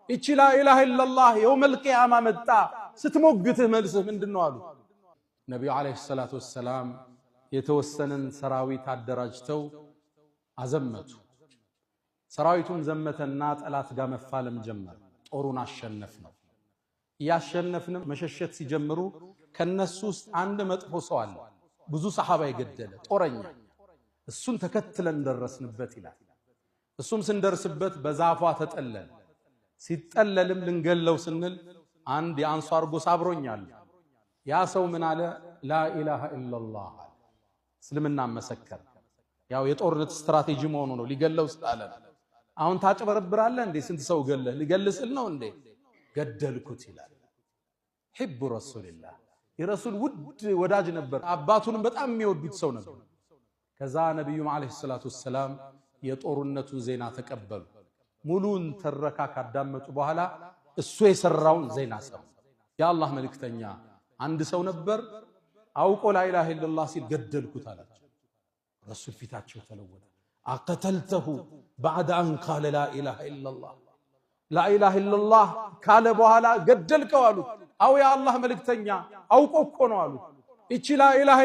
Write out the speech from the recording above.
እቺ لا إله إلا الله يوم القيامة መጣ ስትሞግትህ መልስህ ምንድን ነው አሉ። ነቢዩ عليه الصلاة والسلام የተወሰነን ሰራዊት አደራጅተው አዘመቱ። ሰራዊቱን ዘመተና ጠላት ጋር መፋለም ጀመረ። ጦሩን አሸነፍ ነው። እያሸነፍንም መሸሸት ሲጀምሩ ከነሱ ውስጥ አንድ መጥፎ ሰው አለ፣ ብዙ ሰሓባ የገደለ ጦረኛ። እሱን ተከትለን ደረስንበት ይላል። እሱም ስንደርስበት በዛፏ ተጠለለ። ሲጠለልም ልንገለው ስንል አንድ የአንሷር ጎሳ አብሮኛል። ያ ሰው ምን አለ? لا إله إلا الله አለ። እስልምና መሰከረ። ያው የጦርነት ስትራቴጂ መሆኑ ነው፣ ሊገለው ስላለ። አሁን ታጭበረብራለህ እንዴ? ስንት ሰው ገለህ ሊገል ስል ነው እንዴ? ገደልኩት ይላል። حب رسول الله የረሱል ውድ ወዳጅ ነበር። አባቱንም በጣም የሚወዱት ሰው ነበር። ከዛ ነቢዩም عليه الصلاة والسلام የጦርነቱን ዜና ተቀበሉ። ሙሉን ትረካ ካዳመጡ በኋላ እሱ የሰራውን ዜና ሰሙ። የአላህ መልእክተኛ፣ አንድ ሰው ነበር፣ አውቆ لا إله إلا الله ሲል ገደልኩት አላቸው። ረሱል ፊታቸው ተለወጠ። أقتلته بعد أن قال لا إله إلا الله? لا إله إلا الله ካለ በኋላ ገደልከው አሉት። አው የአላህ መልእክተኛ፣ አውቆ እኮ ነው አሉት። ይቺ لا إله